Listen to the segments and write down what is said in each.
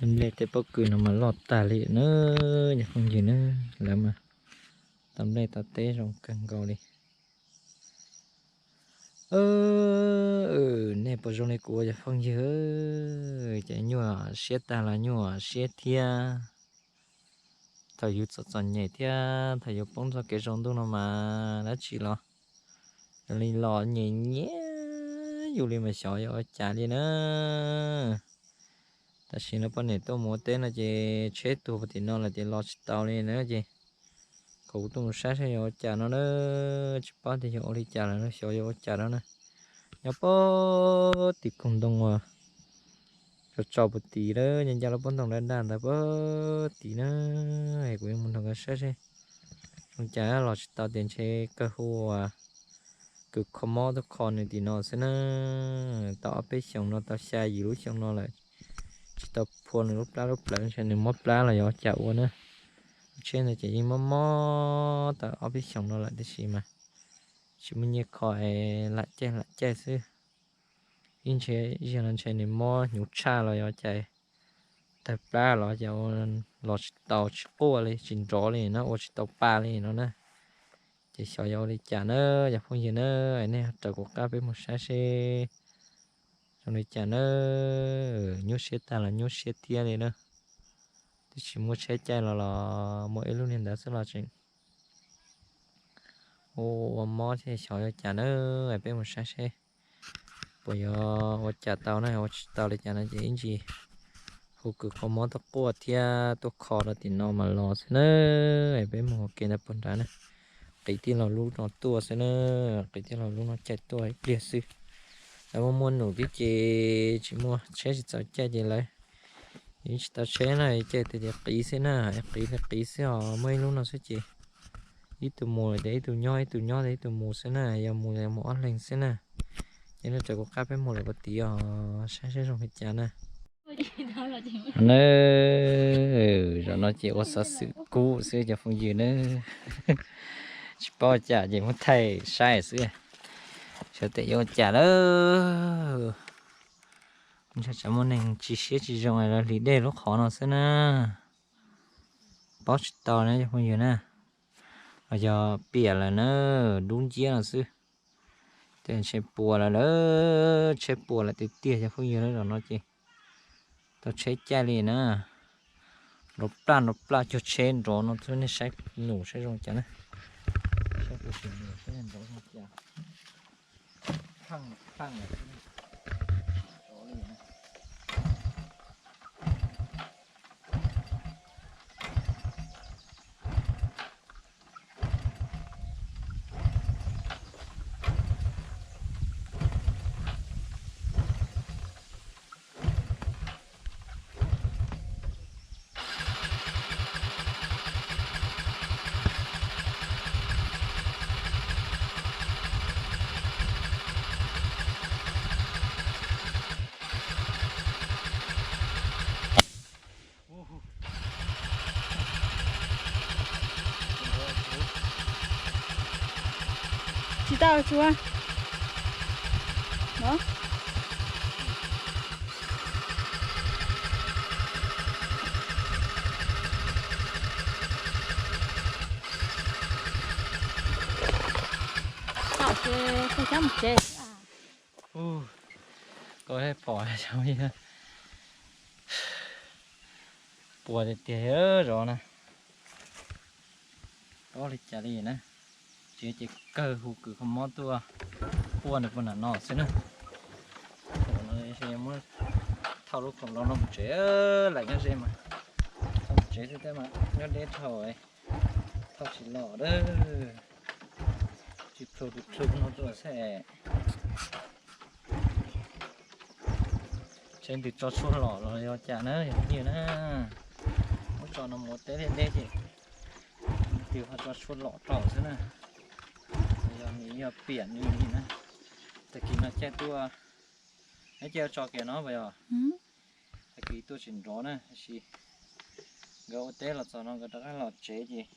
Nplej tej pob kws no mas loj tag li na, cov phooj ywg na, lawv mas tau nplej tau teb zoo kawg nkaus li. Nej puas zoo li kuv cov phooj ywg, ces nyuaj siab tag los nyuaj siab thiab. Thaum yus txom txom nyem thiab thaum yus poob txoj kev tsaus ntuj no mas dab tsi los li los nyiam nyiam yus li mas xyov yuav ua cas li na. Tam sim no poj niam tuaj mus ua teb no ces tsheb tuag puag tim no lawm ces los tsis tau li na ces kom kuv tuaj mus saib saib yuav ua cas no na. Tsis paub tias yuav ua li cas lawm xyov yuav ua cas no na. Nyob puag tim koog ntoo uas tso tso puag tim lawm, nyob ncaj lub pob ntoo daj daj ntawd puag tim na. Kuv yuav mus nrog nkawd saib seb zoo cas los tsis tau tias ntshe kawg hu ua kws kho mob tuaj kho nws tim no xwb na. Tau ob peb xyoos no, tau xya yim lub xyoo no lawm, tsis tau phua nws lub plab lub plawv, ntshe nws mob plab los yog cas ua na. Lub tsheb ntawd ces yeej mob mob tau ob peb xyoos no lawm tiam sis mas tsis muaj nyiaj kho es lam caij lam caij xwb. Ib ntshe, ib zaug no ntshe nws mob hnyuv tshaj los yog cas tawg plab los cas ua los tsis tau tsis quaj li tsis nrov li no, ua tsis tau pa li no na. Ces xyov yuav ua li cas na, cov phooj ywg na, nej raws kuv qab peb mus saib seb zoo li cas na. Nyuaj siab tag los nyuaj siab thiab li na. Twb tsis muaj tsheb caij los los muaj ib lub niag ntawd xwb los tseem ua mob thiab, xyov yuav cas na. Peb mus saib seb puas yuav ua cas tau na, ua tsis tau li cas no ces ib ntsis hu kws kho mob tuaj quaj thiab tuaj kho rau tim no mas los xwb na. Peb mus ua ke ntawd puag nrad na. Qiv tij laug lub no tuaj xwb na, qiv tij laug lub no caij tuaj ib pliag xwb. Lawv muaj muaj num thiab ces tsis muaj tsheb tsis txaus caij ces lawv yeej tsis tau tsheb na, caij tias qiv xwb na, qiv li qiv xwb os, muaj ib lub no xwb ces ib tug mus tias ib tug nyob, ib tug nyob tias ib tug mus xwb na, yog mus yog mus ob leeg xwb na. Ces nej raws kuv qab peb mus lawm puag tid os, saib seb zoo li cas na. Na, zaum no ces ua xov xwm kub xwb cov phooj ywg na. Tsis paub cas ces muab thaij saib xwb, xyov tes yuav ua cas lawm. Ntshai tsam muaj neeg tsis siab tsis zoo los hliv dej lub qhov no xwb na. Paub tsis tau na cov phooj ywg na. Los yog piam lawm na, dub nciab no xwb. Tej ntshe puas lawm, tsheb puas lawm tiag tiag cov phooj ywg na, zaum no ces tau tsheb caij li na. Nrov plaj nrov plaj cuag tsheb nrov no xwb, nej saib num saib zoo cas na. Saib kuv tus num saib nrov zoo cas. Pheej pheej lawm xwb na. Nrov li na. Tsis tau tsuav. Tom ces koj cab mus tsev. Koj pom puas tiag tiag zov na. Paub li cas li na. Tsis ces kawg hu kws kho mob tuaj quaj nws puag nram no xwb na. Muab thauj lub khoom los no mus tsev, lawm nyob ze mas thauj mus tsev xwb thiab mas nyob deb dhau, thauj tsis los a. Tsis plhu tsis plhu no tuaj xwb. Tsev ntws tso tshuaj lom los yog cas na yog phooj ywg na. Muab tso no mus ua teb deb deb ces ntws ho tso tshuaj lom rau xwb na. Yog nws yog piam nws li na. Tag kis no caij tuaj, neb caij tso kiag no puas yog? Tag kis tuaj tsis nrov na, tab sis nkawd ua teb los txog no nkawd rov qab los tsev ces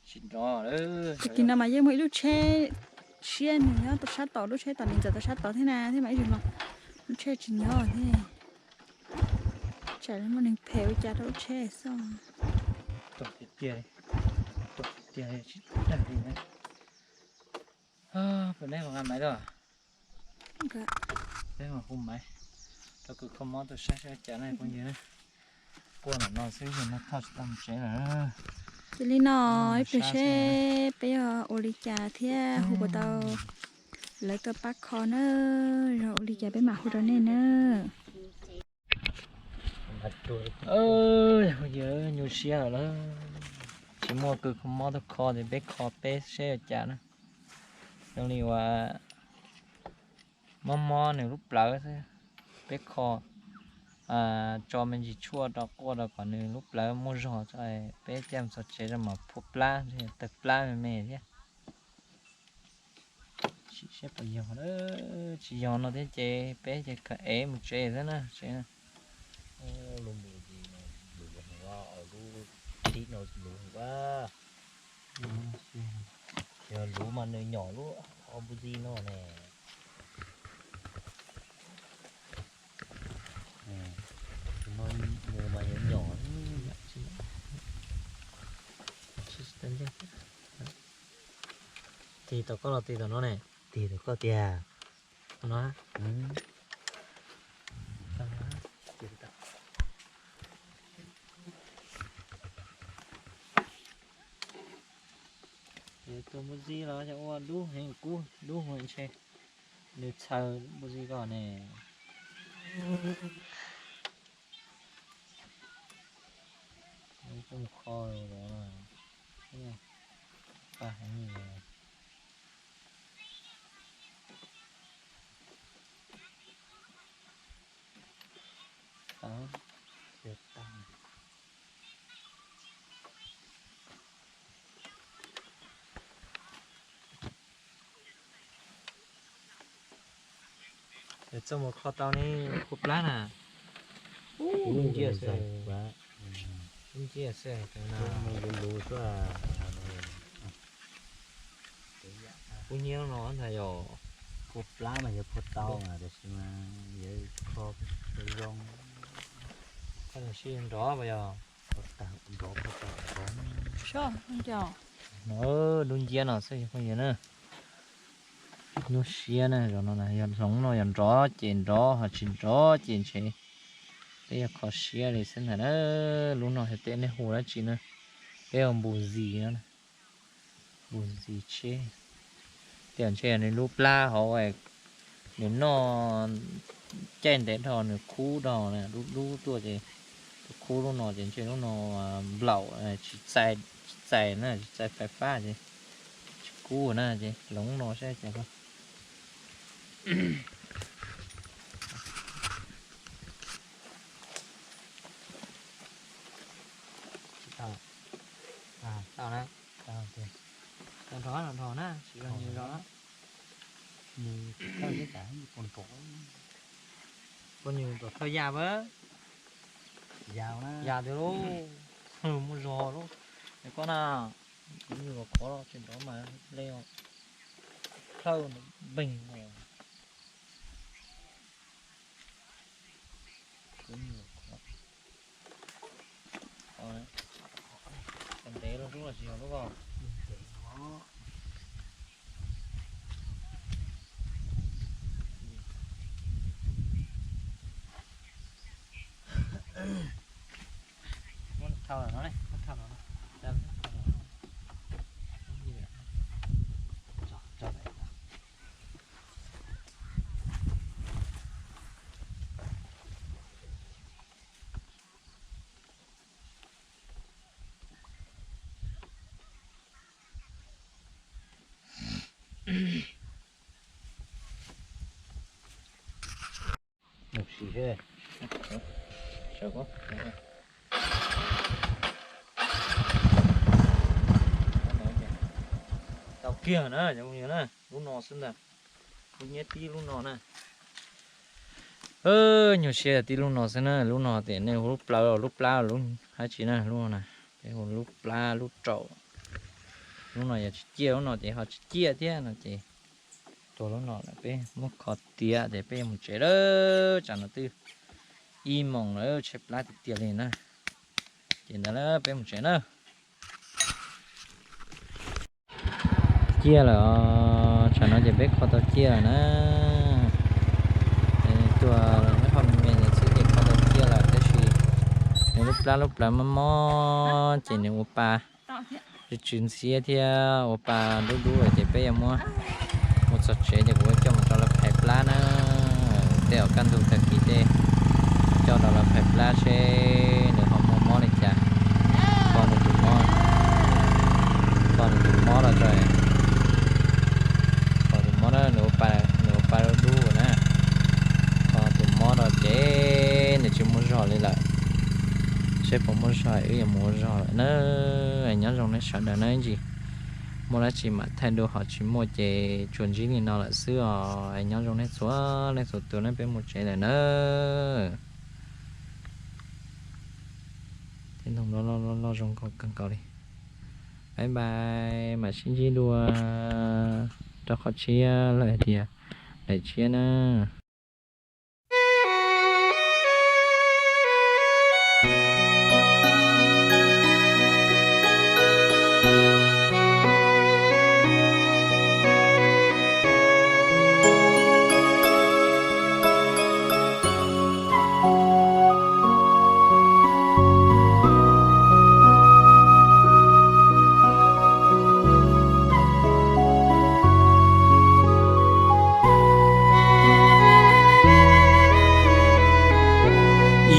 tsis nrov. Tag kis no mas yeej muaj ib lub tsheb siab nws nyob sab tod, lub tsheb tom niam ntxawm tau sab tod thiab na, thiab mas ib zaug no lub tsheb tsis nyob thiab. Tsam muaj neeg phem ua cas rau tsheb xwb. Tuag tiag tiag li, tuag tiag tiag li tsis dag li na. Peb neb nqa maiv tuaj, peb hu maiv rau kws kho mob tuaj saib saib cas na phooj ywg na. Quaj ntawm no xwb, yog no thauj tsis tau mus tsev lawm. Ces li no, ib pliag seb peb yuav ua li cas thiab hu puas tau lawv tuaj pab kho na. Yog ua li cas peb mam hu rau nej na. Phooj ywg, nyuaj siab lawm, tsis muaj kws kho mob tuaj kho ces peb kho peb seb ua cas na. Zoo li uas mob mob nws lub plawv xwb, peb kho tso me ntsis tshuaj rau quaj rau kom nws lub plawv muaj zog, peb coj mus txog tsev rau mam phua plab, tawg plab me me thiab. Sim seb puas yog, tsis yog no thiab ces peb ces khaws ev mus tsev xwb na. Lub npus no, lub tib no luv, yog luv mas nws nyom lub ob npus zib no ne. Tus no mus mas nyom nyom. Tig tau koj los tig tau no ne. Tig tau koj tiag. No. Tus npus zib los yog ua dub heev, kub dub heev ntshe. Nws txhaws npus zib ko ne. Kho, pa heev. Txawm mus kho tau ne, kua plab na. Lub nciab xwb, lub nciab xwb. Kub hnyiab no ntag yog. Kua plab mas yog kho tau mas, tiam sis mas yog kho zoo. Kho zoo sib nrov mas yog. Lub nciab no xwb phooj ywg na. Nyuaj siab na, zaum no yog hloov no yog nrov ces nrov, ho tsis nrov ces ntshe peb yuav kho siab li xwb ntag na. Lub no hais tias nej hu dab tsi na, peb hu npus zis no. Npus zis tsheb. Tiam ntshe nws lub plab hauv, nws noj caij ntev dhau nws khub dhau na, dub dub tuaj ces tus khub lub no ces ntshe lub no nplaum, tsis txais, tsis txais na, tsis txais fais fab ces tsis kub na ces hloov no saib cas. Tsis tau. Tau na. Tau nrho, nrho na, tsis yog nws zog na. Nws thawj thiab cas, pos nrov, pos nws kom thawj ya pab. Ya tiag lauj, muaj zog lauj. Es koj na, kuv nyuam qhuav los tsis nrov mas le, plhawj npeeg. Ntev lub lub los tsis yog lub ko. Muab thau no, muab thau no. Tau kiag na, lub no xwb ntag. Lub nyiab tib lub no na. Nyuaj siab tib lub no xwb na, lub no tias nej hu lub plawv los lub plab los lub dab tsi na, lub no na, peb hu lub plab lub raum. Lub no yog tsis ciaj lub no ces ho tsis ciaj thiab no ces tuag lub no lawm, peb muab kho tiav ces peb yuav mus tsev lawm, tsam no twb Ib moos lawm, tshaib plab tiag tiag li na. Ces ntawd peb mus tsev na. Ciaj lawm, tsam no ces peb kho tau ciaj lawm na. Tuaj nyob hauv me me ntawd xwb ces kho tau ciaj lawm tab sis nws lub plab lub plawv mob mob ces nws ua pa tsw tsw ntxhiab thiab ua pa dub dub lawm ces peb yuav muab mus txog tsev ces kuv yuav coj mus rau lawv phais plab na. Tej zaum kaj ntug tag kis tej coj rau lawv phais plab seb nws ho muaj mob li cas. Kho nws tus mob, kho nws tus mob los tso, kho tus mob na, nws ua pa dub dub na. Kho tus mob los ces nws tsis muaj zog li lawm. Seb puas muaj zog wb yuav mus ua zog lawm na. Nyob zoo nej sawv daws na, ib ntsis muaj dab tsi mam thaij dua, ho tsis muaj ces tsuas ntsib li no lawm xwb os. Nyob zoo nej txhua leej txhua tus na, peb mus tsev lawm na. Tej ntoo loj loj loj zoo nkauj kawg nkaus li. Bye bye, mam sib ntsib dua rau qhov tshiab los hais tias daim tshiab na.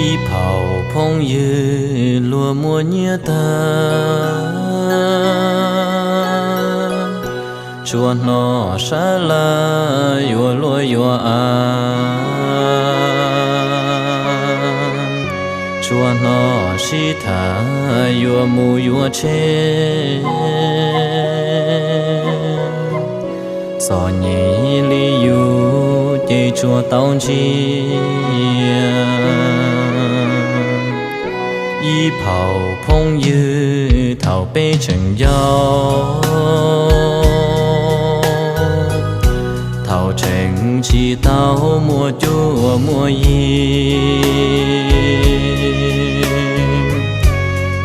Ib phaum phooj ywg luag muaj nyiaj tag, tsuas hnov sab laj yuav luag yuav av, tsuas hnov sib tham yuav mus yuav tshev. Txom nyem li yus ces tsuas tau ntsia. Ib phaum phooj ywg thaum peb tseem yau, thaum tseem tsis tau muaj cuab muaj yig,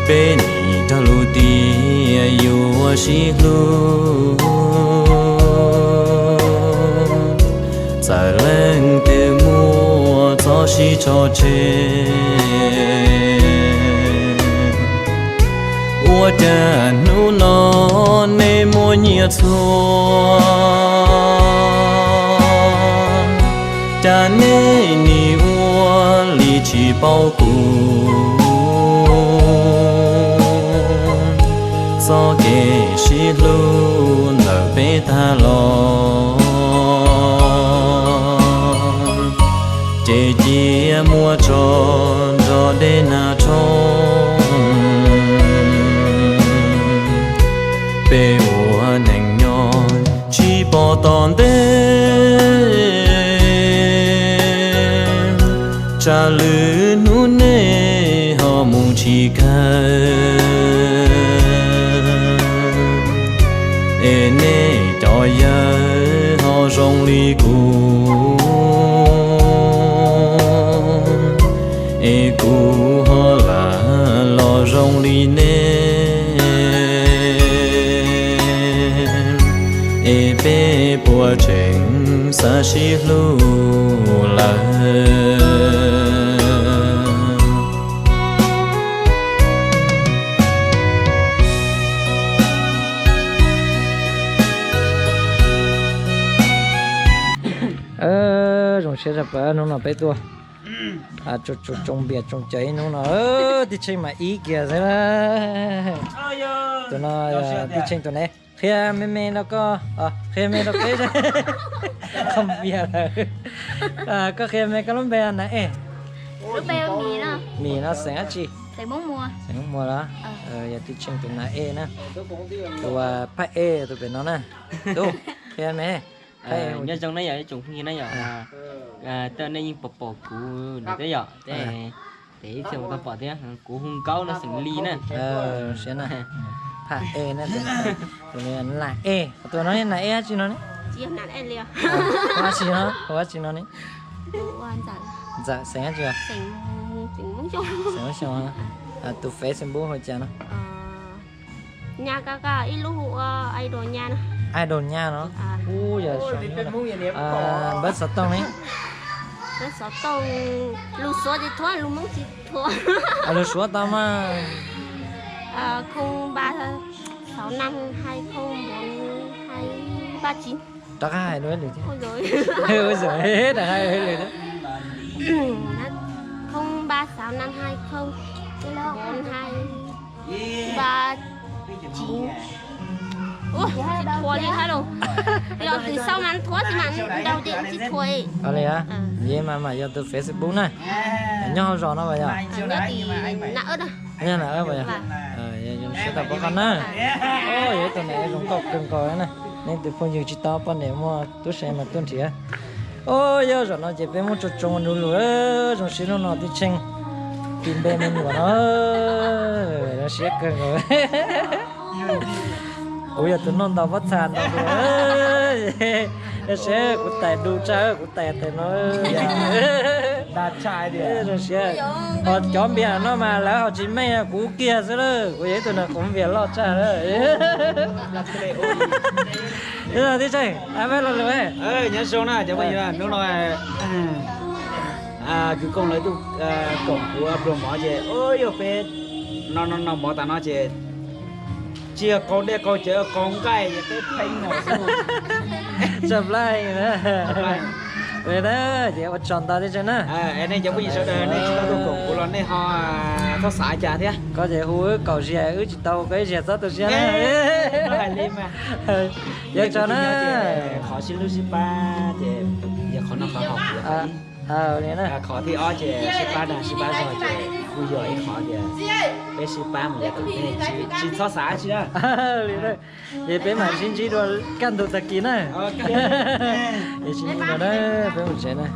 peb nim raug lus tias yuav sib hlub, txawm leej twg muaj txhob sib tso tseg. Ua cas hnub no nej muaj nyiaj txhua, cas nej nim ua li tsis paub kuv? Txoj kev sib hlub ntawm peb tag los, ces cia muab tso nrog dej nag rho. Peb ua neej nyob tsis pom tom ntej, tsam lwm hnub nej ho mus tsis kawg, es nej cov yawg ho zoo li kuv, es kuv ho lam los zoo li nej, es peb puas tseem xav sib hlub lawm? Zoo siab tshaj plaws hnub no peb tuaj tsoo npias tsoo cawv ib hnub no, tij Tsheej mas ib kiag xwb na. Tus no tij Tsheej tus ne, qhia me me rau koj, qhia me rau peb. Qhov npias lawm. Koj qhia me koj lub npe na es. Mis no xeem dab tsi? Xeem Hmoob Muas los? Yog tij Tsheej tus na es na. Tus phaj es tus pem no na. Tus qhia me. Nyob zoo na yom, ib tsoom phooj ywg na yom. Tej nej yeej pom pom kuv nws thiab yom, ces ib txhia tau pom thiab, kuv hu Nkaub no xeem Lis na. Siab na. Phaj es na, tus na es, tus no na es dab tsi no ne? Hu dab tsi no, hu dab tsi no ne? Ntxawm xeem dab tsi? Xeem Xyooj. Tus Facebook hu cas no? Nyab kab kab ib lub hu ua Idol Nyab no. Idol Nyab no. Ub, yog npawb xov tooj ne? Npawb xov tooj, lus Suav tsis thuav, lus Hmoob tsis thuav. Lus Suav tau mas. Không ba sáu năm hai không bốn hai ba chín. Rov qab hais dua ib lwm thiab. Ua, rov qab hais ib lwm thiab. Không ba sáu năm hai không bốn hai ba chín. Ua, tsis thuav li thiab lauj. Yog twm sau mas thuav, tab sis mas ntau ces tsis thuav. Li, yev mas mam yog tus Facebook na. Nyob hauv zos no puas yog? Nyob tim Nam Wb na. Nyob Nam Wb puas yog? Zoo siab tau pom qhov na. Yog ib tug niam zoo nkauj kawg nkaus na. Nej tus phooj ywg tsis tau poj niam muaj tub se mas tuaj nrhiav. Ub, yog zaum no ces peb muab tsoo tsoo lug lug, zoo siab hnub no tib tseeg ti npe me nyuam no. Zoo siab kawg nkaus. Kuv yog tus noj ntau pob txha ntau dua. Zoo siab kuv tais du tshaj, kuv tais tais no. Zoo siab. Ho cov npias no mas lawv ho tsis meej, kuv kiag xwb lawm, kuv yog ib tug nas quav npias loj tshaj lawm. Tib tseeg, peb lo lus. Nyob zoo na cov phooj ywg, hnub no kwv Kooj lawv tuaj koom kuv pluag mov ces yog peb no no no mov tas no ces tsis yog qaug dej qaug cawv qaug nqaij es peb pheej mov xwb. Tshaj plaws na. Li na, ces ua tsaug ntau tib tseeg na. Nej cov phooj ywg sawv daws nej tsis tau tuaj koom kuv los nej ho txhob xav cas thiab. Koj ces hu wb kaum ziag, wb tsis tau hu koj ib ziag txhob tu siab na. Hais li mas. Yog tsaug na. Qhov sib hlub sib pab ces yog qhov no qhov haum. Li na, qhov thib ob ces sib pab dag sib pab zog ces kuj yog ib qhov tias peb sib pab mus yav tom ntej, tsis txhob xav dab tsi na. Li na, ces peb mam sib ntsib dua kaj ntug tag kis na. Es sib ntsib dua na, peb mus tsev na.